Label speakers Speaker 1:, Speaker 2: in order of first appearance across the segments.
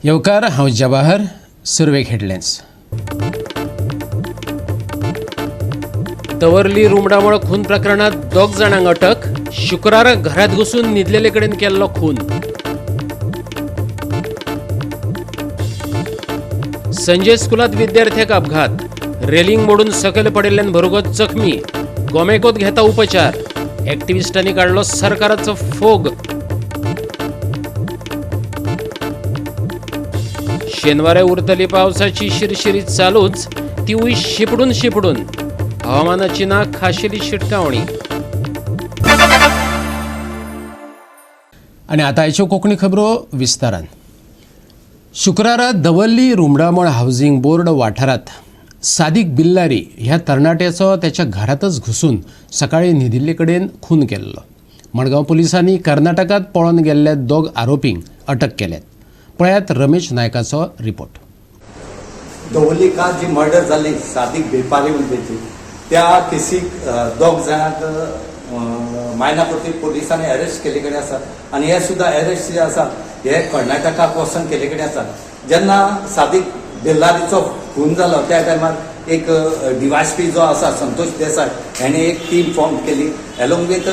Speaker 1: येवकार, हांव जवाहर. सुरवेक हेडलायन्स. दवर्ली रुमडामळ खून प्रकरणात दोग जाणांक अटक. शुक्रारा घरात घुसून न्हिदलेले कडेन केल्लो खून. संजय स्कुलात विद्यार्थ्याक अपघात. रेलिंग मोडून सकयल पडिल्ल्यान भुरगो जखमी. गोमेकोत घेता उपचार. ॲक्टिव्हिस्टांनी काडलो सरकाराचो फोग. शेनवारा उरतली पावसाची शिरशिरी चालूच, तिवूय शिपडून शिपडून. हवामानाची ना खाशेली शिटकावणी. आनी आतां आयच्यो कोंकणी खबरो विस्तारान. शुक्रारा दवर्ली रुमडामळ हावजींग बोर्ड वाठारांत सादीक बिल्लारी ह्या तरणाट्याचो त्याच्या घरांतच घुसून सकाळी न्हिदिल्ले कडेन खून केल्लो. मडगांव पुलिसांनी कर्नाटकांत पळोवन गेल्ल्या दोग आरोपींक अटक केल्यात. पळयात रमेश नायकाचो रिपोर्ट.
Speaker 2: दवर्ली का जी मर्डर जाली सादीक बेपारी म्हणटाची त्या केसीक दोग जाणांक मायनाकुर्ती पुलिसांनी अरेस्ट केल्ले कडेन आसा आनी हे सुद्दां अरेस्ट जे आसा हे कर्नाटकाक वचून केल्ले कडेन आसा. जेन्ना सादीक बेल्लारीचो खून जालो त्या टायमार एक डीवायएसपी जो आसा संतोष देसाय हेणे एक टीम फॉर्म केली एलोंग विथ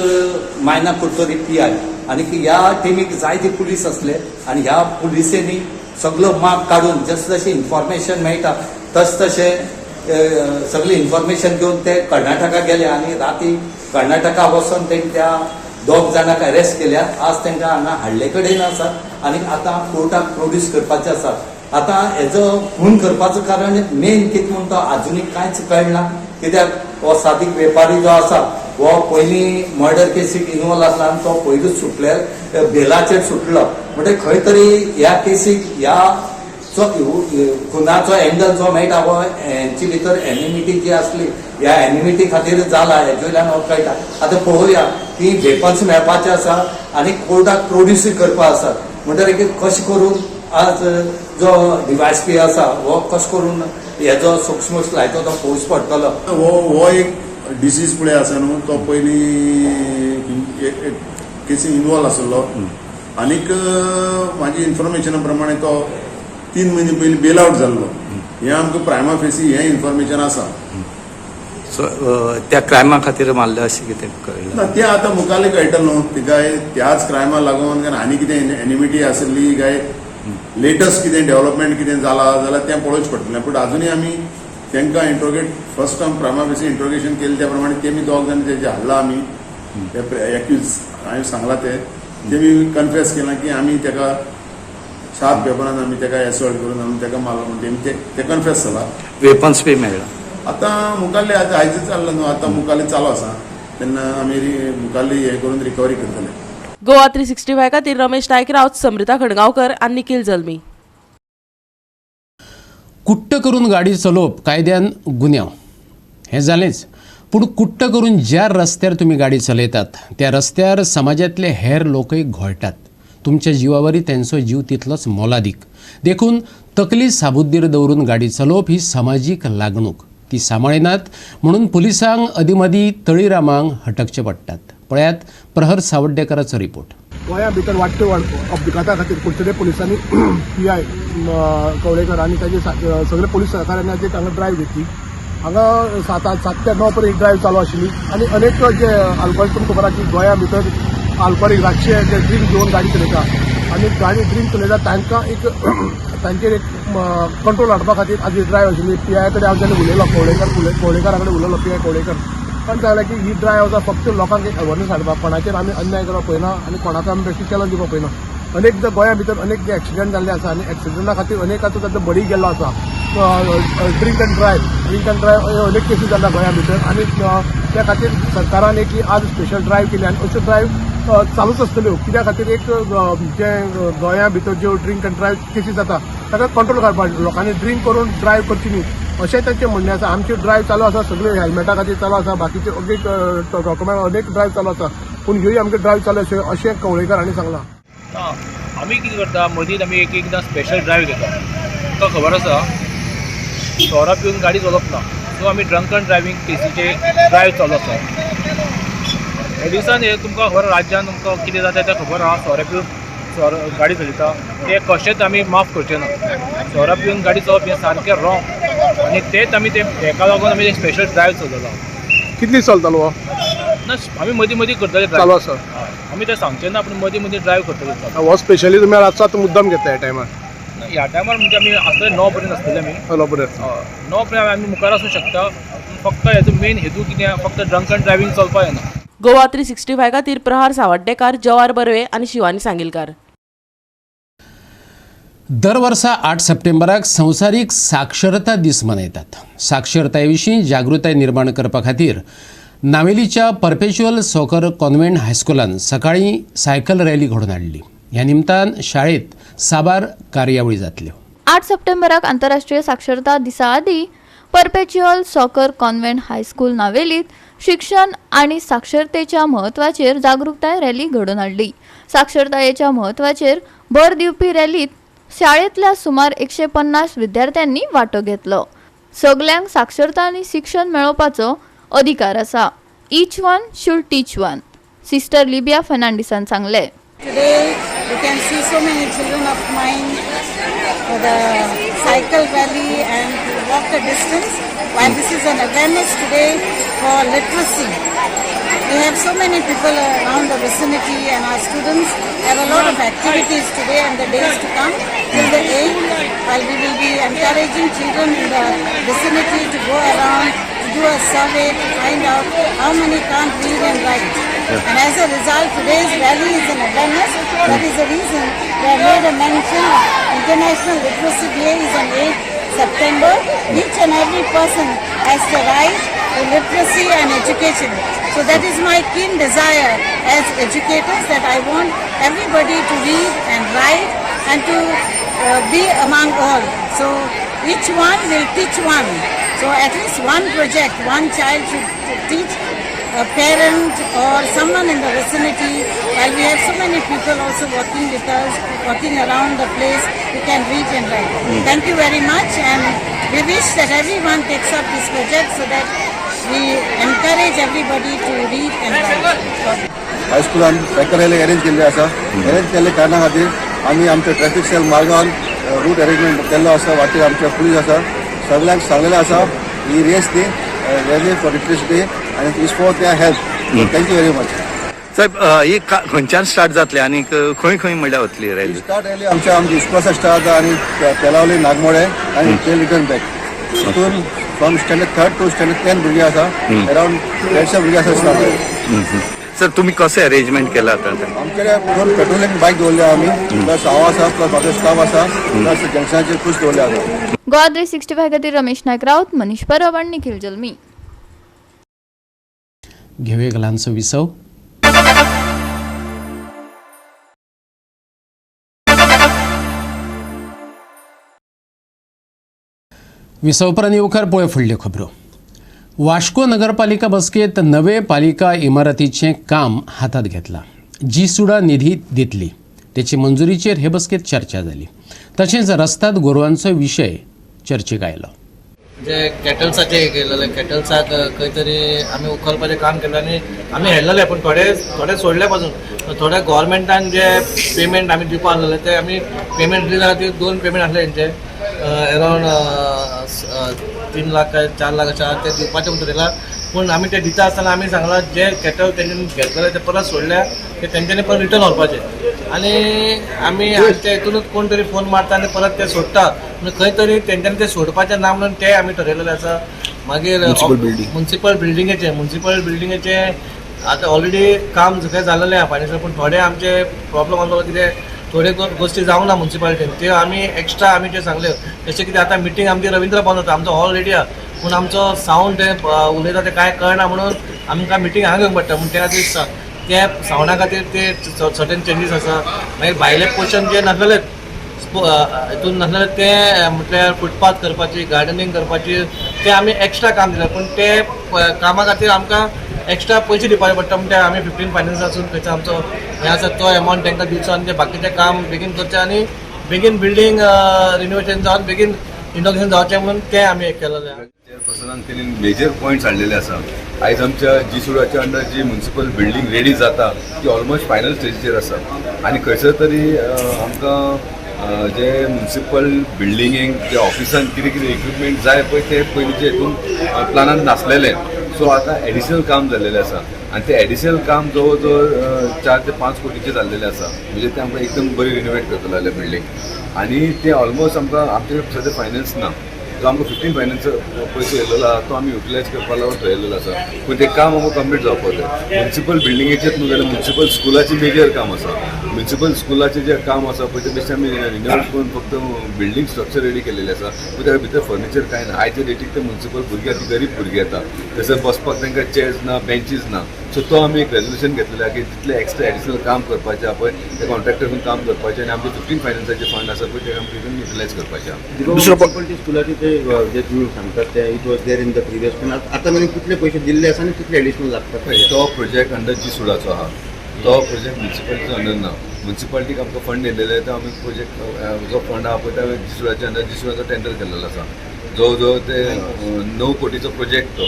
Speaker 2: मायना कुडतरी पीआय आनी ह्या टिमीक जायते पुलीस आसले आनी ह्या पुलिसेंनी सगलो माग काडून जशें जशें इन्फॉर्मेशन मेळटा तशें तशें सगळें इन्फॉर्मेशन घेवन ते कर्नाटका गेले आनी राती कर्नाटका वचून तेणी त्या दोग जाणांक अरेस्ट केल्या. आज तांकां हांगा हाडले कडेन आसा आनी आतां कोर्टाक प्रोड्यूस करपाचें आसा. आतां हेजो खून करपाचो कारण मेन कितें म्हूण तो आजुनूय कांयच कळना, कित्याक हो सादीक वेपारी जो आसा हो पयलीं मर्डर केसीक इनवॉल्व आसला आनी तो पयलींच सुटले, बेलाचेर सुटलो. म्हणजे खंय तरी ह्या केसीक ह्या खुनाचो एंगल जो मेळटा हो हेंचे भितर एनिमिटी जी आसली ह्या एनिमिटी खातीर जाला हेजे वयल्यान हो कळटा. आतां पळोवया की वेपन्स मेळपाचे आसा आनी कोर्टाक प्रोड्यूसूय करपा आसा. म्हणटकीर कशें करून आज जो डीवायएसपी आसा हो कशें करून हेजो सूक्ष्म लायतो तो पळोवचो पडटलो.
Speaker 3: हो एक डिसीज पळय आसा न्हू, तो पयलीं केसी इनवॉल्व आसलो आनीक म्हाजी इन्फॉर्मेशना प्रमाणे तो 3 म्हयने पयलीं बेल आवट जाल्लो. हें आमकां प्रायमा फेसी हें इन्फॉर्मेशन आसा.
Speaker 4: सो त्या क्रायमा खातीर मारले अशें कितें कळ्ळें
Speaker 3: ना, तें आतां मुखाल्ले कळटलें न्हू तिका त्याच क्रायमा लागून काय आनी कितें एनिमिटी आसली काय लेटस्ट कितें डेव्हलपमेंट कितें जाला जाल्यार तें पळोवचें पडटलें. पूण आजुनूय आमी तांकां interrogate first time prima facie interrogation केलें त्या प्रमाणे तेमी दोग जाण तेजे हाडला आमी ते एक्यूज हांवें सांगलां ते तेमी कन्फेस केलां की आमी ताका शार्प पेपरान आमी ताका एसॉल्ट करून आमी ताका मारलो म्हण तेमी ते कन्फेस जाला.
Speaker 4: वेपन्स बी मेळ्ळा.
Speaker 3: आतां मुखाल्ले आतां आयज चल्ला न्हू, आतां मुखाल्ले चालू आसा तेन्ना आमी मुखाल्ली हें करून रिकवरी करतले.
Speaker 5: गोवा 365 खातीर रमेश नायक राऊत, समृता खडगांवकर आनी निखिल जल्मी.
Speaker 1: कुट्ट करून गाडी चलोवप कायद्यान गुन्यांव हें जालेंच, पूण कुट्ट करून ज्या रस्त्यार तुमी गाडी चलयतात त्या रस्त्यार समाजांतले हेर लोकय घोळटात. तुमच्या जिवावरी तेंचो जीव तितलोच मोलादीक. देखून तकली साबुद्दीर दवरून गाडी चलोवप ही समाजीक लागणूक. ती सांबाळिनात म्हणून पुलिसांक अदीमदीं तळीरामांक हटकचे पडटात. पळयात प्रहर सावड्डेकराचो रिपोर्ट.
Speaker 6: गोंया भितर वाडटे अपघाता खातीर कुडचडे पुलिसांनी पीआय कवळेकर आनी ताजे सगळे पोलीस सहकाऱ्यांनी आज एक हांगा ड्रायव्ह घेतली. हांगा 7 ते 9 पर्यंत ड्रायव्ह चालू आशिल्ली आनी अनेक जे अल्कोहोल तुमकां खबर आसा की गोंया भितर अल्कोहोलीक रातचे जे ड्रिंक घेवन गाडी चलयता आनी गाडी ड्रिंक चलयता तांकां एक तांचेर एक कंट्रोल हाडपा खातीर आज ही ड्रायव्ह आशिल्ली. पीआय कडेन हांव जेन्ना उलयलो, कवळेकरा कडेन उलयलो, पीआय कवळेकर, ताणें सांगलें की ही ड्रायव्ह आसा फक्त लोकांक एक अवेरनेस हाडपाक, कोणाचेर आमी अन्याय करप पळयना आनी कोणाक आमी बेश्टी चॅलंज दिवपाक पळयना. अनेकदां गोंया भितर अनेक जे एक्सिडंट जाल्ले आसा आनी एक्सिडंटा खातीर अनेकाचो ताचो बळी गेल्लो आसा. ड्रिंक अँड ड्रायव्ह अनेक केसी जाल्या गोंया भितर आनी त्या खातीर सरकारान एक आज स्पेशल ड्रायव्ह केली आनी अश्यो ड्रायव्ह चालूच आसतल्यो. कित्या खातीर एक जे गोंया भितर ज्यो ड्रिंक अँड ड्रायव्ह केसी जाता ताका कंट्रोल काडपाक लोकांनी ड्रिंक करून ड्रायव्ह करची न्ही अशें तांचें म्हणणें आसा. आमची ड्रायव्ह चालू आसा, सगळे हेल्मेटा खातीर चालू आसा, बाकीचे अनेक डॉक्युमेंट अनेक ड्रायव्ह चालू आसा, पूण ह्योय आमची ड्रायव्ह चालू आसा अशें कवळेकर हांणी सांगलां.
Speaker 7: ना, आमी कितें करता, मदींच आमी एक एकदां स्पेशल ड्रायव्ह घेता. तुमकां खबर आसा सोरो पिवन गाडी चलोवप ना, सो आमी ड्रंकन ड्रायव्हींग केसीचे ड्रायव्ह चालू आसा. हे दिसान हे तुमकां खबर राज्यान तुमकां कितें जाता तें खबर आहा. सोरो पिवन सोरो गाडी चलयता ते कशेंच आमी माफ करचे ना. सोरो पिवन गाडी चलोवप हें सारकें रॉंग आनी तेच आमी ते हेका लागून आमी स्पेशल ड्रायव्ह चलयला.
Speaker 6: कितली चलतालो हो?
Speaker 7: ना, आमी मदीं मदीं करतले
Speaker 6: चालू
Speaker 7: ड्रायव्ह.
Speaker 6: आसा.
Speaker 7: आमी ते सांगचे ना, पूण मदीं मदीं ड्रायव्ह करतले.
Speaker 6: हो स्पेशली तुमी रातचो आतां मुद्दम घेता ह्या टायमार?
Speaker 7: ना, ह्या टायमार म्हणजे आमी आसतले 9 पर्यंत आसतले आमी.
Speaker 6: हॅलो, बरें.
Speaker 7: 9 पर्यंत आमी मुखार आसूं शकता. फक्त हेजो मेन हेतू कितें आहा, फक्त ड्रंकन ड्रायव्हींग चलपा जायना.
Speaker 5: गोवा 365 खातीर प्रहार सावड्डेकार, जवार बर्वे आनी शिवानी सांगिलकार.
Speaker 1: दर वर्सा 8 सप्टेंबराक संवसारीक साक्षरता दीस मनयतात. साक्षरताये विशीं जागृताय निर्माण करपा खातीर नावेलीच्या परपेच्युअल सॉकर कॉन्व्हेंट हायस्कुलान सकाळीं सायकल रॅली घडोवन हाडली. ह्या निमतान शाळेंत साबार कार्यावळी जातल्यो.
Speaker 8: 8 सप्टेंबराक आंतरराष्ट्रीय साक्षरता दिसा आदी परपेच्युअल सॉकर कॉन्व्हेंट हायस्कूल नावेलीत शिक्षण आनी साक्षरतेच्या म्हत्वाचेर जागृताय रॅली घडोवन हाडली. साक्षरतायेच्या म्हत्वाचेर भर दिवपी रॅलीत शाळेंतल्या सुमार 150 विद्यार्थ्यांनी वांटो घेतलो. सगल्यांक साक्षरता आनी शिक्षण मेळोवपाचो अधिकार आसा. Each one should teach one, sister Libya फर्नांडिसान सांगलें.
Speaker 9: Today you can see so many children of mine for the cycle rally and to walk the distance. While this is an awareness today for literacy. We have so many people around the vicinity and our students have a lot of activities today and the days to come till the 8th. While we will be encouraging children in the vicinity to go around, to do a survey to find out how many can't read and write. And as a result, today's rally is an awareness. That is the reason we have made a mention of International Literacy Day is on 8th September. Each and every person has the right to literacy and education. So that is my keen desire as educators, that I want everybody to read and write and to be among all. So each one will teach one. So at least one project, one child should teach a parent or someone in the vicinity. While we have so many people also working with us, working around the place, who can read and write. Thank you very much, and we wish that everyone takes up this project so that we encourage everybody to read and write.
Speaker 10: हायस्कुलान cycle rally arrange केल्ली आसा. Arrange केल्ले कारणा खातीर आमी आमचे traffic sale मार्गान route arrangement केल्लो आसा. वाटेर आमचे पुलीस आसा. सगळ्यांक सांगलेलें आसा, ही रेस ती रॅली फॉर लिटरसी आनी is for their health. Thank you very much.
Speaker 4: साहेब, ही खंयच्यान स्टार्ट जातली आनी खंय खंय म्हणल्यार वतली रॅली?
Speaker 10: स्टार्ट रॅली आमच्या आमच्या इस्कुलासा स्टार्ट जाता आनी तेलावली, नागमोडे आनी ते रिटर्न बॅक. हितून from standard third to standard 10 भुरगीं आसा. अरावंड 150 भुरगीं आसा स्टार्ट.
Speaker 4: सर, तुमी कशें अरेंजमेंट केलां आतां?
Speaker 10: आमच्याकडे दोन पेट्रोलिंग बायक दवरल्या आमी, प्लस हांव आसा, प्लस म्हाजो स्टाफ आसा, प्लस जंक्शनाचेर पुलीस दवरले आसा.
Speaker 8: गोवा 365 खातीर रमेश नायक राऊत, मनीष परब आनी निखिल जल्मी.
Speaker 1: घेवया एक ल्हानसो विसव. विसव उपरांत येवकार. पळय फुडल्यो खबरो. वास्को नगरपालिका बसकेत नवे पालिका इमारतीचें काम हातांत घेतलां. जी सुडा निधी दितली तेची मंजुरीचेर हे बसकेत चर्चा जाली. तशेंच रस्ताद गोरवांचो विशय चर्चेक आयलो.
Speaker 11: जे कॅटल्साचे केलेले, कॅटल्साक खंय तरी आमी उखलपाचें काम केलें आनी आमी हेडलेले, पूण थोडे थोडे सोडले पासून. थोडे गोवोरमेंटान जे पेमेंट आमी दिवपा आसलेले ते आमी पेमेंट दिल्या खातीर दोन पेमेंट आसले तेंचे अरावंड 3 लाख काय 4 लाख अशें आहा, ते दिवपाचे म्हणून थरयला. पूण आमी ते दिता आसतना आमी सांगलां, जे कॅटल तेंच्यांनी घेतलेले ते परत सोडल्या ते तेंच्यांनी परत रिटर्न व्हरपाचे. आनी आमी आमच्या हितूनच कोण तरी फोन मारता आनी परत ते सोडटा. म्हणून खंय तरी तेंच्यांनी ते सोडपाचें ना म्हणून ते आमी ठरयलेलें आसा. मागीर मुन्सिपल बिल्डिंगेचे आतां ऑलरेडी काम सगळें जालेलें आहा फायनान्शियल, पूण थोडे आमचे प्रॉब्लम आसलो कितें, थोड्यो गोश्टी जावंक ना मुन्सिपालिटीन, त्यो आमी एक्स्ट्रा आमी त्यो सांगल्यो. जशें कितें आतां मिटींग आमची रवींद्र भवन जाता. आमचो हॉल रेडी आहा, पूण आमचो सावंड ते उलयता ते कांय कळना म्हणून आमकां मिटींग हांगा घेवंक पडटा. पूण त्या खातीर ते सावंडा खातीर ते सर्टन चेंजीस आसा. मागीर भायले पोर्शन जे नासलेले, हितून नासलेले ते, म्हटल्यार फुटपाथ करपाची, गार्डनिंग करपाची, ते आमी एक्स्ट्रा काम दिलें. पूण ते कामा खातीर आमकां एक्स्ट्रा पयशे दिवपाचे पडटा. म्हण ते आमी 15 फायनान्सासून खंयचो आमचो हें आसा तो एमावंट तांकां दिवचो आनी ते बाकीचें काम बेगीन करचें आनी बेगीन बिल्डींग रिनोवेशन जावन बेगीन इनॉग्रेशन जावचें म्हणून तें आमी हें केलेलें आहा.
Speaker 12: चेअरपर्सनान तेणी मेजर पॉयंट्स हाडलेले आसा. आयज आमच्या जी सुडाच्या अंडर जी म्युन्सिपल बिल्डींग रेडी जाता ती ऑलमोस्ट फायनल स्टेजीचेर आसा. आनी खंयसर तरी आमकां जे म्युनिसिपल बिल्डिंगेक जे ऑफिसान कितें कितें इक्विपमेंट जाय पळय ते पयलींचे हितून प्लानान नासलेले. सो आतां एडिशनल काम जाल्लेलें आसा आनी तें एडिशनल काम जवळ जवळ 4 ते 5 कोटीचें जाल्लेलें आसा. म्हणजे तें आमकां एकदम बरी रिनोवेट करतले जाल्यार बिल्डींग आनी तें ऑलमोस्ट आमकां आमचे कडेन सद्या फायनान्स ना. जो आमकां 15 फायनान्स पयसो येयलेलो आसा तो आमी युटिलायज करपाक लागून थरयलेलो आसा, पूण तें काम आमकां कंप्लीट जावपाक जाय. म्युनिसिपल बिल्डिंगेचेच न्हू जाल्यार म्युनिसिपल स्कुलाचें मेजर काम आसा. म्युनिसिपल स्कुलाचें जें काम आसा पळय तें बेश्टें आमी रिनोवेट करून फक्त बिल्डींग स्ट्रक्चर रेडी केलेलें आसा, पूण ताच्या भितर फर्निचर कांय ना. आयच्या डेटीक ते म्युनिसिपल भुरगीं आतां गरीब भुरगीं येता, थंयसर बसपाक तांकां चेयर्स ना, बेंचीस ना. सो तो आमी एक रेजोल्युशन घेतलेलें आसा की तितलें एक्स्ट्रा एडिशनल काम करपाचें आहा पळय ते कॉन्ट्रॅक्टरान काम करपाचें आनी आमचे 15 फायनान्साचे फंड आसा पळय ते आमी रिटर्न युटिलायज करपाचें आहा.
Speaker 10: दुसरो स्कुलाचे ते जे तुमी सांगतात ते it was there in the previous, पण आतां मेरेन कितले पयशे दिल्ले आसा आनी कितले एडिशनल लागतात?
Speaker 12: तो प्रोजेक्ट अंडर जी सुडाचो आहा, तो प्रोजेक्ट म्युनिसिपालिटीचो अंडर ना. म्युनिसिपालिटीक आमकां फंड येयलेले तो आमी प्रोजेक्ट जो फंड आहा पळय त्या जी सुडाच्या अंडर जी सुडाचो टेंडर केल्लो आसा. जवळ जवळ ते 9 कोटीचो प्रोजेक्ट, तो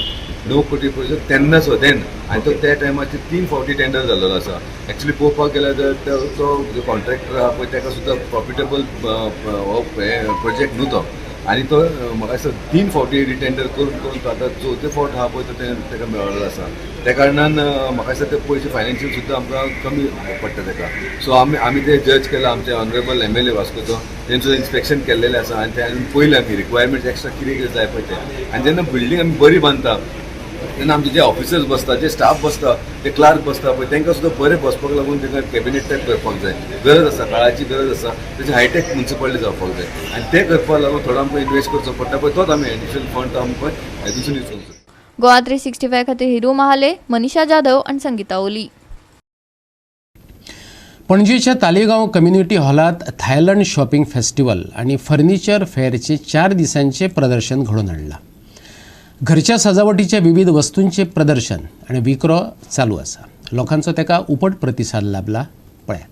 Speaker 12: 9 कोटी प्रोजेक्ट तेन्नाच देन आनी तो त्या टायमाचेर 3 फावटी टेंडर जाल्लो आसा. एक्चुली पळोवपाक गेल्यार जर तो जो कॉन्ट्रॅक्टर आहा पळय ताका सुद्दां प्रॉफिटेबल हो प्रोजेक्ट न्हू तो, आनी तो म्हाका दिसता 3 फावटी रिटेंडर करून करून तो आतां चवथे फावट आहा पळय तो ताका मेळ्ळो आसा. त्या कारणान म्हाका दिसता ते पयशे फायनान्शियल सुद्दां आमकां कमी पडटा ताका. सो आमी ते जज केला, आमचे ऑनरेबल MLA वास्कोचो तेंचो इन्स्पेक्शन केल्लेलें आसा आनी ते आमी पयलें आमी रिक्वायरमेंट्स एक्स्ट्रा कितें कितें जाय पळय तें. आनी जेन्ना बिल्डींग आमी बरी बांदता तेन्ना आमचे जे ऑफिसर्स बसता, जे स्टाफ बसता, जे क्लार्क बसता पळय तांकां सुद्दां बरें बसपाक लागून तांकां कॅबिनेट टायप करपाक जाय. गरज आसा, काळाची गरज आसा, ताची हायटेक म्युनिसिपालिटी जावपाक जाय आनी तें करपाक लागून थोडो आमकां इन्वेस्ट करचो पडटा पळय तोच आमी एडिशनल फंड आमकां हेतून यूज करचो.
Speaker 8: गोवा 365 खातीर हिरू महाले, मनीषा जाधव आनी संगीता ओली.
Speaker 1: पणजेच्या तालेगांव कम्युनिटी हॉलात थायलंड शॉपिंग फेस्टिवल आनी फर्निचर फेअरचे 4 दिसांचे प्रदर्शन घडोवन हाडलां. घरच्या सजावटीच्या विविध वस्तूंचे प्रदर्शन आनी विक्रो चालू आसा. लोकांचो ताका उपट प्रतिसाद लाभला. पळयात.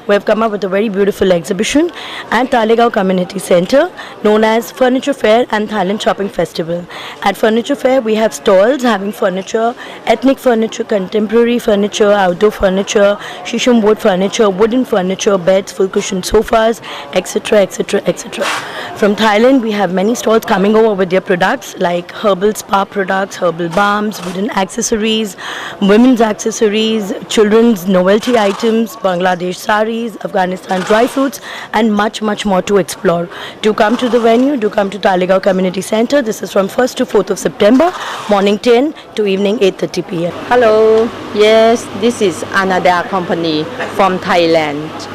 Speaker 13: We have come up with a very beautiful exhibition at Taleigao Community Center known as Furniture Fair and Thailand Shopping Festival. At Furniture Fair, we have stalls having furniture, ethnic furniture, contemporary furniture, outdoor furniture, shisham wood furniture, wooden furniture, beds, full cushion sofas, etc., etc., etc. From Thailand, we have many stalls coming over with their products like herbal spa products, herbal balms, wooden accessories, women's accessories, children's novelty items, Bangladesh saris, Afghanistan dry fruits, and much, much more to explore. Do come to the venue, do come to Taleigao Community Center. This is from 1st to 4th of September, morning 10 to evening 8:30 p.m.
Speaker 14: Hello, yes, this is another company from Thailand,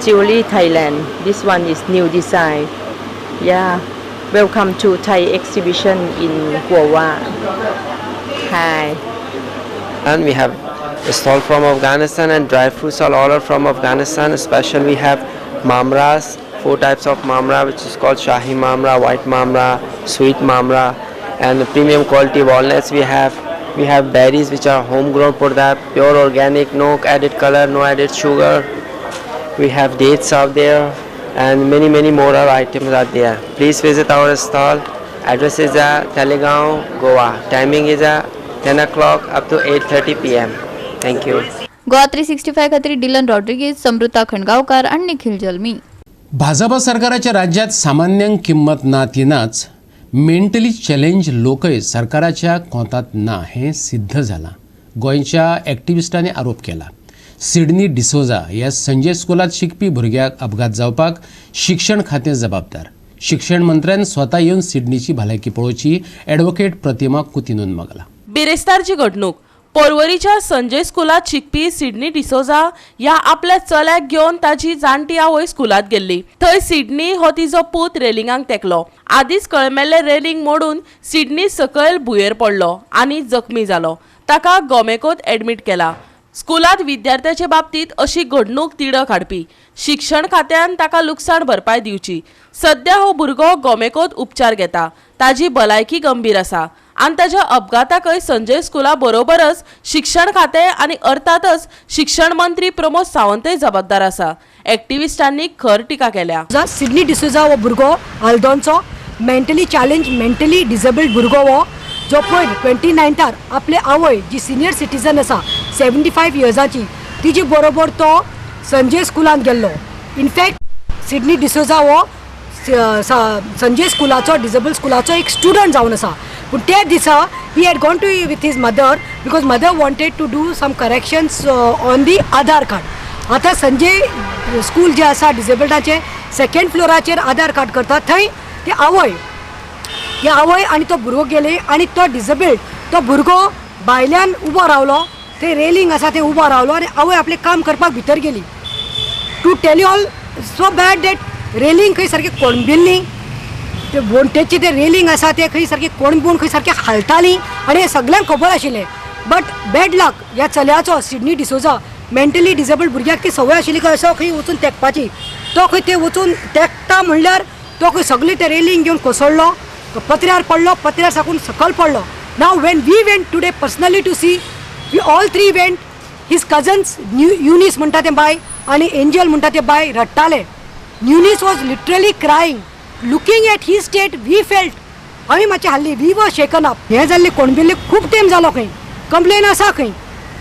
Speaker 14: Julie Thailand. This one is new design. Yeah, welcome to Thai exhibition in Goa. Hi.
Speaker 15: And we have a stall from Afghanistan and dry fruits are all from Afghanistan. Especially we have mamras, 4 types of mamra, which is called Shahi mamra, white mamra, sweet mamra, and premium quality walnuts we have. We have berries which are homegrown product, pure organic, no added color, no added sugar. We have dates out there and many many more items are there. Please visit our stall. Address is Taleigao, Goa. Timing is 10 o'clock up to 8:30 p.m. Thank you.
Speaker 8: Goa 365 खातीर Dylan Rodriguez, Samrita खंडगावकार आनी निखिल जल्मी.
Speaker 1: भाजपा सरकाराच्या राज्यात सामान्यांक किंमत ना ती नाच, mentally challenge लोकय सरकाराच्या कोंतात ना हें सिद्ध जालां. गोंयच्या एक्टिविस्टांनी आरोप केला. सिडनी डिसोजा ह्या संजय स्कुलांत शिकपी भुरग्याक अपघात जावपाक शिक्षण खातें जबाबदार. शिक्षण मंत्र्यान स्वता येवन सिडनीची भलायकी पळोवची, ॲडव्होकेट प्रतिमा कुतिनून मागला.
Speaker 5: बिरेस्तारची घडणूक. पोरवरीच्या संजय स्कुलांत शिकपी सिडनी डिसोजा ह्या आपल्या चल्याक घेवन ताजी जाणटी आवय स्कुलांत गेल्ली. थंय सिडनी हो तिजो पूत रेलिंगाक तेकलो. आदींच कळमेल्लें रेलिंग मोडून सिडनी सकयल भुंयेर पडलो आनी जखमी जालो. ताका गोमेकोत एडमीट केला. स्कुलांत विद्यार्थ्याचे बाबतींत अशी घडणूक तिडक हाडपी. शिक्षण खात्यान ताका लुकसाण भरपाय दिवची. सद्या हो भुरगो गोमेकोत उपचार घेता. ताजी भलायकी गंभीर आसा आनी ताज्या अपघाताकय संजय स्कुला बरोबरच शिक्षण खातें आनी अर्थातच शिक्षण मंत्री प्रमोद सावंतय जबाबदार आसा. एक्टिविस्टांनी खर टिका केल्या.
Speaker 16: सिडनी डिसोजा हो भुरगो हल्दोनचो मेंटली चॅलेंज, मेंटली डिसेबल्ड भुरगो हो, जो पयर 29 आपले आवय जी सिनियर सिटीजन आसा 75 इयर्साची तिजे बरोबर तो संजय स्कुलांत गेल्लो. इनफॅक्ट सिडनी डिसोजा हो संजय स्कुलाचो डिसेबल स्कुलाचो एक स्टुडंट जावन आसा. पूण त्या दिसा he had gone to with his mother because mother wanted to do some corrections on the Aadhaar card. आतां संजय स्कूल जें आसा डिसेबल्डाचें सेकेंड फ्लोराचेर आधार कार्ड करता, थंय ती आवय, ही आवय आनी तो भुरगो गेले आनी तो डिसेबल्ड तो भुरगो भायल्यान उबो रावलो, थंय रेलिंग आसा थंय उबो रावलो आनी आवय आपलें काम करपाक भितर गेली. To tell you all so bad that railing खंय सारकी कोणबिल्ली, ते वण्टेची ते रेलिंग आसा ते खंय सारकी कोणबून खंय सारकी हालताली आनी हें सगल्यांक खबर आशिल्लें. बट बॅड लक ह्या चल्याचो सिडनी डिसोजा मेंटली डिसेबल्ड भुरग्याक ती संवय आशिल्ली खंय असो खंय वचून तेंकपाची. तो खंय ते वचून तेंकता म्हणल्यार तो खंय सगळी ते रेलिंग घेवन कोसळ्ळो, तो पत्र्यार पडलो, पत्र्यार साकून सकयल पडलो. Now when we went today personally to see, we all three went. His cousins Eunice म्हणटा तें बाय आनी एंजल म्हणटा तें बाय रडटाले. Eunice was literally crying. Looking at his state we felt आमी मातशें हाल्ली, we were shaken up. हें जाल्लें कोणबिल्ले खूब तेंप जालो, खंय कंप्लेन आसा, खंय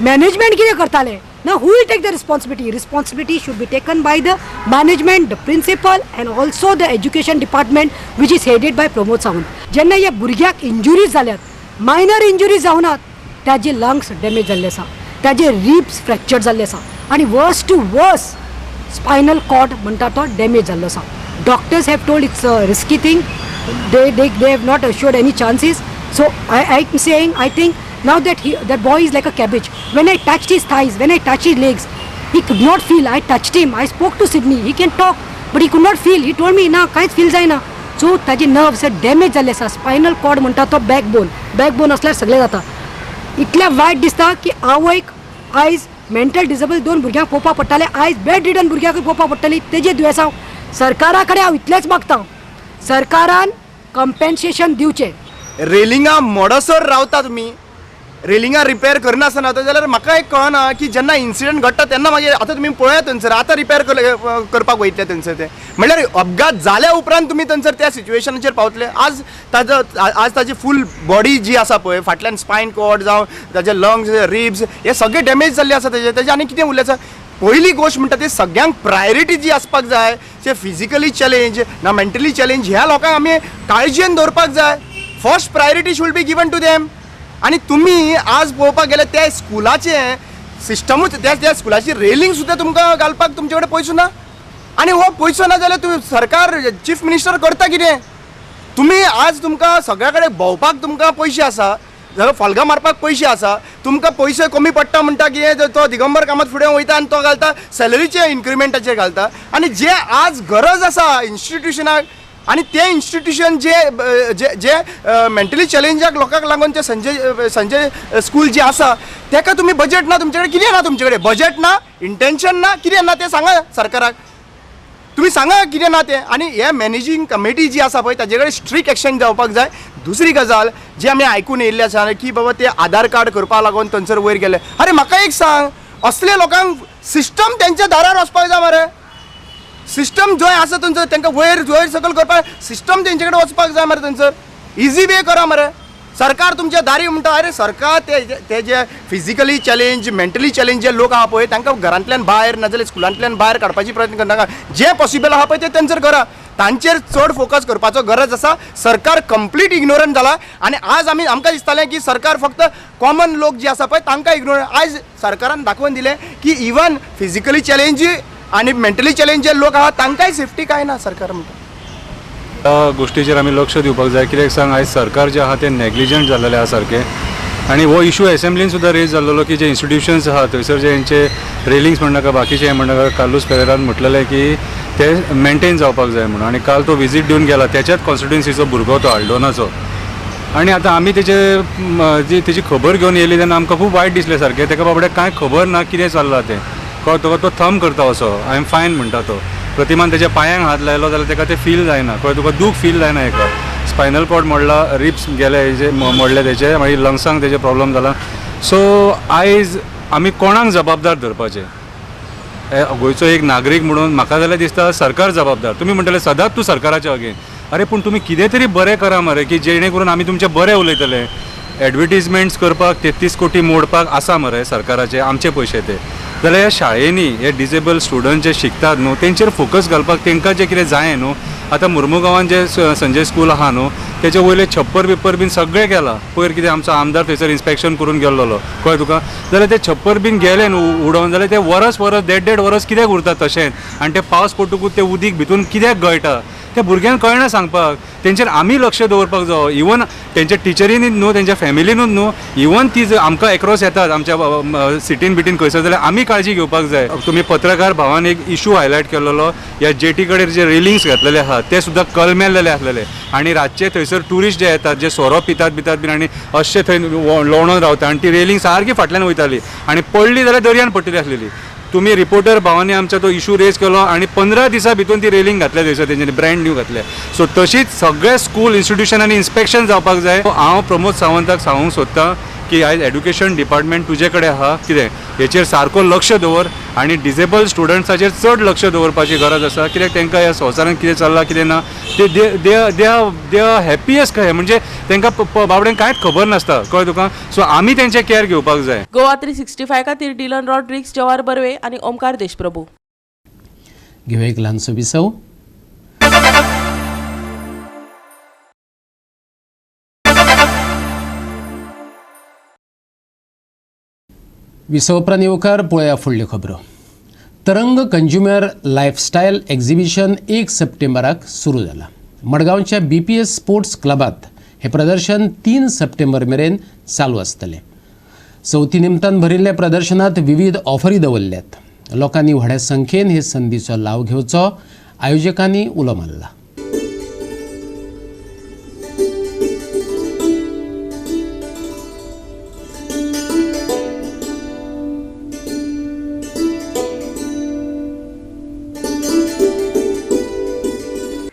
Speaker 16: मॅनेजमेंट कितें करतालें ना. Who will take the responsibility? Responsibility should be taken by the management, the principal and also the education department which is headed by Pramod Sawant. जेन्ना ह्या भुरग्याक इंजुरीज जाल्यात, मायनर इंजुरीज जावनात, ताजे लंग्स डॅमेज जाल्ले आसा, ताजे रिब्स फ्रॅक्चर जाल्ले आसा आनी worse to worse spinal cord म्हणटा तो डॅमेज जाल्लो आसा. Doctors have told it's a risky thing, they have not assured any chances. So I am saying, I think now that that boy is like a cabbage. When I touched his thighs, when I touched his legs, he could not feel. I touched him, I spoke to Sidney, he can talk, but he could not feel. He told me ना कांयच feel जायना. So ताजे nerves damage जाल्ले आसा, spinal cord म्हणटा तो backbone, backbone आसल्यार सगळें जाता. इतलें वायट दिसता की आवयक आयज मेंटल डिसेबल दोन भुरग्यांक पळोवपाक पडटालें, आयज बेड रिडन भुरग्यांकूय पळोवपाक पडटली. तेजे दुयेंसां सरकारा कडेन हांव इतलेंच मागता, सरकारान कंपेन्सेशन दिवचें.
Speaker 17: रेलिंगां मोडसर रावता तुमी, रेलिंगां रिपेर करनासतना वता जाल्यार म्हाका एक कळना की जेन्ना इन्सिडंट घडटा तेन्ना मागीर आतां तुमी पळयात थंयसर आतां रिपेर करपाक वयतले थंयसर ते, म्हणल्यार अपघात जाल्या उपरांत तुमी थंयसर त्या सिच्युएशनाचेर पावतले. आज ताजो आज ताजी फूल बॉडी जी आसा पळय, फाटल्यान स्पायन कॉर्ड जावं ताजे लंग्स रिब्स हे सगळे डॅमेज जाल्ले आसा तेजे. तेजे आनी कितें उरलें आसा. पयली गोश्ट म्हणटा ती सगळ्यांक प्रायोरिटी जी आसपाक जाय, जे फिजिकली चॅलेंज ना मेंटली चॅलेंज ह्या लोकांक आमी काळजेन दवरपाक जाय. First priority should be given to them. आनी तुमी आज पळोवपाक गेल्यार त्या स्कुलाचें सिस्टमूच, त्या स्कुलाची रेलिंग सुद्दां तुमकां घालपाक तुमचे कडेन पयसो ना. आनी हो पयसो ना जाल्यार तूं सरकार चीफ मिनिस्टर करता कितें? तुमी आज तुमकां सगळ्या कडेन भोंवपाक तुमकां पयशे आसा, फोल्गां मारपाक पयशे आसा, तुमकां पयशे कमी पडटा म्हणटा कितें तो दिगंबर कामत फुडें वयता आनी तो घालता सॅलरीचे इन्क्रिमेंटाचेर घालता. आनी जे आज गरज आसा इन्स्टिट्युशनाक आनी ते इन्स्टिट्युशन जे जे जे मेंटली चॅलेंजाक लोकांक लागून ते संजय स्कूल जे आसा तेका तुमी बजेट ना तुमचे कडेन, कितें ना तुमचे कडेन बजेट ना, इंटेन्शन ना, कितें ना तें सांगा सरकाराक. तुमी सांगा कितें ना तें. आनी हे मॅनेजींग कमिटी जी आसा पळय ताजे कडेन स्ट्रिक्ट एक्शन जावपाक जाय. दुसरी गजाल जी आमी आयकून येयल्ली आसा की बाबा ते आधार कार्ड करपाक लागून थंयसर वयर गेले. अरे म्हाका एक सांग, असले लोकांक सिस्टम तेंच्या दारार वचपाक जाय मरे. सिस्टम जंय आसा थंयसर तांकां वयर वयर सकयल करपाक सिस्टम तेंचे कडेन वचपाक जाय मरे. थंयसर इजी वे करा मरे. सरकार तुमच्या दारी म्हणटा, अरे सरकार ते जे फिजिकली चॅलेंज मेंटली चॅलेंज जे लोक आहा पळय तांकां घरांतल्यान भायर नाजाल्यार स्कुलांतल्यान भायर काडपाची प्रयत्न करनाका. जें पॉसिबल आहा पळय तें तेंचेर करा. तांचेर चड फोकस करपाचो गरज आसा. सरकार कंप्लीट इग्नोरंट जाला आनी आज आमी आमकां दिसतालें की सरकार फक्त कॉमन लोक जे आसा पळय तांकां इग्नोरंट. आयज सरकारान दाखोवन दिलें की इवन फिजिकली चॅलेंज आनी मेंटली चॅलेंज जे लोक आहा तांकांय सेफ्टी कांय ना सरकार म्हणटा.
Speaker 18: ह्या गोश्टीचेर आमी लक्ष दिवपाक जाय. कित्याक सांग, आयज सरकार जें आहा तें नेग्लिजंट जाल्लेलें आहा सारकें. आनी हो इशू एसेंब्लीन सुद्दां रेज जाल्लो की जे इन्स्टिट्युशन्स आहा थंयसर जे हेंचे रेलिंग्स म्हणनाका बाकीचें हें म्हणनाका, कार्लूस पेरेरान म्हटलेलें की ते मेंटेन जावपाक जाय म्हणून. आनी काल तो विजीट दिवन गेला त्याच्याच कॉन्स्टिट्युएन्सीचो भुरगो तो आल्डोनाचो. आनी आतां आमी तेजे जी तेजी खबर घेवन येयली तेन्ना आमकां खूब वायट दिसलें सारकें. तेका बाबड्याक कांय खबर ना कितें चल्लां तें. कळ्ळें तुका, तो थंब करता असो I am fine म्हणटा तो. प्रतिमान तेज्या पांयांक हात लायलो जाल्यार तेका तें फील जायना. कळ्ळें तुका, दूख फील जायना हेका. स्पायनल कॉर्ड मोडला, रिब्स गेले हेजे मोडले तेजे, मागीर लंग्सांक तेजे प्रॉब्लम जाला. सो आयज आमी कोणाक जबाबदार धरपाचें? गोंयचो एक नागरीक म्हणून म्हाका जाल्यार दिसता सरकार जबाबदार. तुमी म्हणटले सदांच तूं सरकाराच्या अगेन. अरे पूण तुमी कितें तरी बरें करा मरे की जेणे करून आमी तुमचें बरें उलयतले. एडवर्टीजमेंट्स करपाक 33 कोटी मोडपाक आसा मरे सरकाराचे, आमचे पयशे ते. जाल्यार ह्या शाळेंनी हे डिजेबल स्टुडंट जे शिकतात न्हू तेंचेर फोकस घालपाक तेंकां जें कितें जाय न्हू. आतां मुर्मुगांवान जे संजय स्कूल आहा न्हू तेचे वयले छप्पर बिप्पर बीन सगळें गेलां. पयर कितें आमचो आमदार थंयसर इन्स्पेक्शन करून गेल्लो, कळ्ळें तुका. जाल्यार ते छप्पर बीन गेले न्हू उडोवन जाल्यार ते वरस वरस देड देड वरस कित्याक उरता तशेंच? आनी ते पावस पडटकूच ते उदीक भितून कित्याक गळटा त्या भुरग्यांक कळना सांगपाक. तेंचेर आमी लक्ष दवरपाक जावो. इवन तेंच्या टिचरींनी न्हू, तेंच्या फॅमिलीनूच न्हू, इवन ती आमकां एक्रॉस येतात आमच्या सिटीन बिटीन खंयसर जाल्यार आमी काळजी घेवपाक जाय. तुमी पत्रकार भावान एक इशू हायलायट केलेलो, ह्या जेटी कडेन जे रेलिंग्स घातलेले आहात ते सुद्दां कलमेल्लेले आसलेले. आनी रातचे थंयसर ट्युरिस्ट जे येतात जे सोरो पितात बितात बीन आनी अशे थंय लोणोन रावता आनी ती रेलिंग सारकी फाटल्यान वयताली आनी पडली जाल्यार दर्यान पडटली आसलेली. तुमी रिपोर्टर भावांनी आमच्या तो इशू रेज केलो आनी 15 दिसां भितून ती रेलिंग घातल्या थंयसर तेंच्यांनी ब्रँड न्यू घातल्या. सो तशीच सगळे स्कूल इन्स्टिट्युशनांनी इन्स्पेक्शन जावपाक जाय. हांव प्रमोद सावंताक सांगूंक सोदतां की आयज एड्युकेशन डिपार्टमेंट तुजे कडेन आहा, कितें हेचेर सारको लक्ष दवर आनी डिजेबल स्टुडंट्साचेर चड लक्ष दवरपाची गरज आसा. कित्याक तांकां ह्या संवसारांत कितें चल्लां कितें ना ते they are happiest कशें, म्हणजे तांकां बाबड्यांक कांयच खबर नासता. कळ्ळें तुका. सो आमी तेंचें कॅर घेवपाक जाय.
Speaker 5: गोवा 365 खातीर डिलन रॉड्रिक्स, जवाहर बर्वे आनी ओमकार देशप्रभू.
Speaker 1: घेवया एक ल्हानसो विसव. विसव उपरांत येवकार पळोवया फुडल्यो खबरो. तरंग कंज्युमर लायफस्टायल एक्झिबिशन 1 सप्टेंबराक सुरू जाला. मडगांवच्या BPS sports क्लबात हें प्रदर्शन 3 सप्टेंबर मेरेन चालू आसतलें. चवथी निमतान भरिल्ल्या प्रदर्शनात विविध ऑफरी दवरल्यात. लोकांनी व्हड्या संख्येन हे संदीचो लाव घेवचो आयोजकांनी उलो मारला.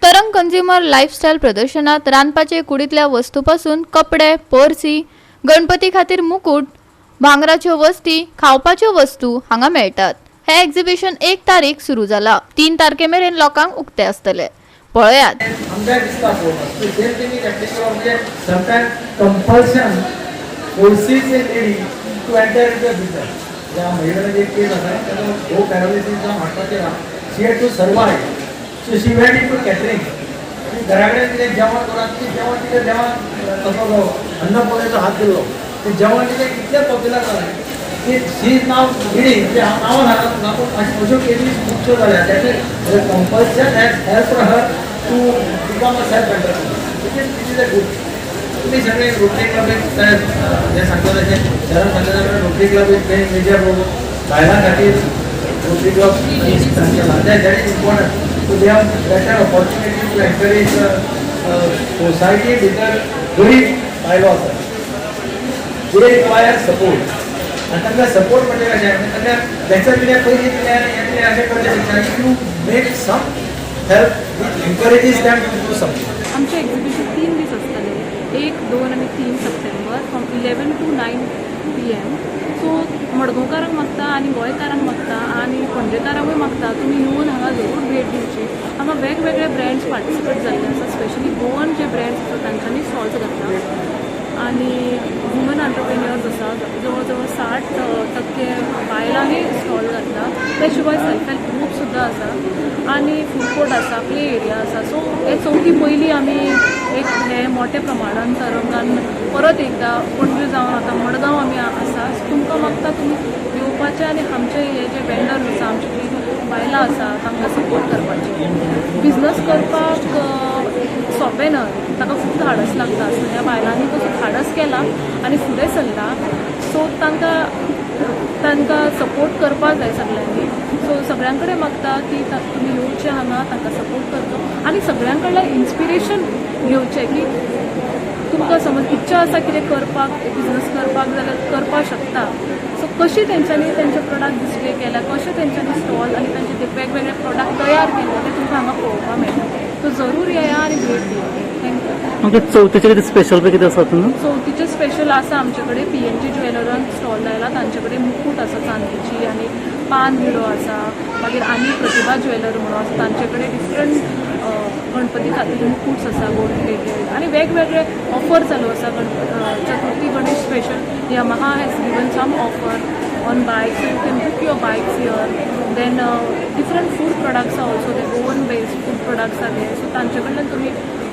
Speaker 8: तरंग कंज्युमर लायफस्टायल प्रदर्शनात रांदपाचे कुडींतल्या वस्तू पासून कपडे, पर्सी, गणपती खातीर मुकूट, भांगराच्यो वस्ती, खावपाच्यो वस्तू हांगा मेळटात. हे एक्झिबिशन 1 तारीख सुरू जाला. 3 तारखे मेरेन लोकांक उक्ते आसतले. पळयात.
Speaker 19: So she went into catering. घरा कडेन कितें जेवण करून ती जेवण तिचें देवान तसो अन्नपुर्णेचो हात दिल्लो तें जेवण तिचें इतलें पॉप्युलर जालें की शी is now leading. म्हणजे हांव नांवां सांगना पूण अश्यो केसीस खुबश्यो जाल्या. That is compulsion has help her to become a self entrepreneur. It is a good. तुमी सगळे रोटरी क्लब एक हें सांगता तशें शहरान सांगता जाल्यार rotary club is very major role. बायलां खातीर रोटरी क्लब केला that is important. So they have better opportunity to encourage society भितर गरीब बायलो आसात, they require support. आनी तांकां सपोर्ट म्हणजे कशें, म्हणजे तांकां तांच्या कितें पयशे दिले आनी हें कितें अशें करचें पेक्षा you make some help which encourages them to do something.
Speaker 20: आमचें एक्झिबिशन 3 दीस आसतलें, 1, 2 आनी 3 सप्टेंबर from 11 to 9 PM. So मडगांवकारांक मागता आनी गोंयकारांक मागता आनी पणजेकारांकूय मागता, तुमी येवन हांगा जरूर भेट दिवची. हांगा वेगवेगळे ब्रँड्स पार्टिसिपेट जाल्ले आसा. स्पेशली गोवन जे ब्रँड्स आसा तांच्यांनी स्टॉल्स घातला आनी वुमन एंटरप्रेन्युअर्स आसा. जवळ जवळ 60% बायलांनी स्टॉल घातला. त्या शिवाय सेल्फ हेल्प ग्रूप सुद्दां आसा आनी फूड कोर्ट आसा, प्ले एरिया आसा. सो हे चवथी पयलीं आमी एक हे मोठ्या प्रमाणान तरंगान परत एकदां पणजे जावन आतां मडगांव आमी आसा. सो तुमकां मागता, तुमी येवपाचें आनी आमचे हे जे वेंडर्स आसा, आमची जी बायलां आसा, तांकां सपोर्ट करपाचें. बिजनस करपाक सोंपें न्हय, ताका खूब धाडस लागता. सो ह्या बायलांनी तसो धाडस केला आनी फुडें सरला. सो तांकां तांकां सपोर्ट करपाक जाय सगल्यांनी. सो सगळ्यां कडेन मागता की तुमी येवचे हांगा, तांकां सपोर्ट करचो आनी सगळ्यां कडल्यान इन्स्पिरेशन घेवचें की तुमकां समज इच्छा आसा कितें करपाक, बिजनस करपाक जाल्यार करपाक शकता. सो कशी तेंच्यांनी तेंचे प्रोडक्ट डिस्प्ले केल्या, कशें तेंच्यांनी स्टॉल आनी तेंचे ते वेगवेगळे प्रोडक्ट तयार केले, ते तुमकां हांगा पळोवपाक मेळटा. सो जरूर येया आनी भेट दिया. Thank you.
Speaker 21: ओके, चवथीचे कितें स्पेशल बी कितें आसा न्हू?
Speaker 20: चवथीचे स्पेशल आसा. आमचे कडेन पीएनजी ज्वेलरान स्टॉल लायला. तांचे कडेन मुकूट आसा चांदीची आनी पान विडो आसा. मागीर आनी प्रतिभा ज्वेलर म्हणून आसा, तांचे कडेन डिफरंट गणपती खातीर मुकूट्स आसा, गोल्ड प्लेटेड आनी वेगवेगळे ऑफर चालू आसा. Chaturthi Ganesh special Yamaha has given some offer on bikes. You can book your bikes here. Then different food products are also there. Goan based food products are there. So तांचे कडल्यान तुमी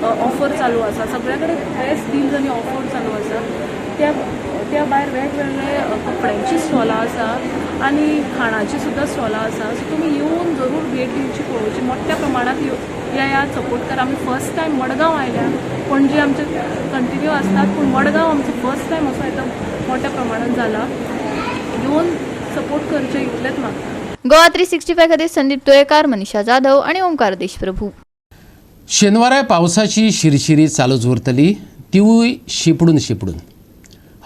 Speaker 20: offer चालू आसा. सगळ्या कडेन बेस्ट डील्स आनी offer चालू आसा. त्या त्या भायर वेगवेगळे कपड्यांची स्टॉलां आसा आनी खाणाची सुद्दां स्टॉलां आसा. सो तुमी येवन जरूर भेट दिवची, पळोवची. मोठ्या प्रमाणात येयात, सपोर्ट करा. आमी फर्स्ट टायम मडगांव आयल्या. पणजे आमचे कंटिन्यू आसतात, पूण मडगांव आमचो फर्स्ट टायम असो एकदम मोठ्या प्रमाणात जाला. येवन सपोर्ट करचे इतलेंच मागता.
Speaker 8: गोवा 365 खातीर संदीप तुयेकार, मनीषा जाधव आणि ओंकार देशप्रभू.
Speaker 1: शेनवारा पावसाची शिरशिरी चालूच उरतली, तिवूय शिपडून शिपडून.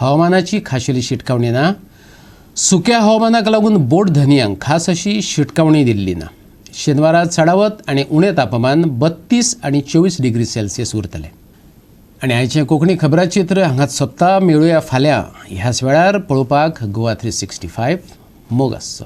Speaker 1: हवामानाची खाशेली शिटकावणी ना. सुक्या हवामानाक लागून बोट धनयांक खास अशी शिटकावणी दिल्ली ना. शेनवारा चडावत आनी उणें तापमान 32 आनी 24 डिग्री सेल्सियस उरतलें. आनी आयचें कोंकणी खबराचित्र हांगाच सोंपता. मेळुया फाल्यां ह्याच वेळार पळोवपाक गोवा 365. मोग आसचो.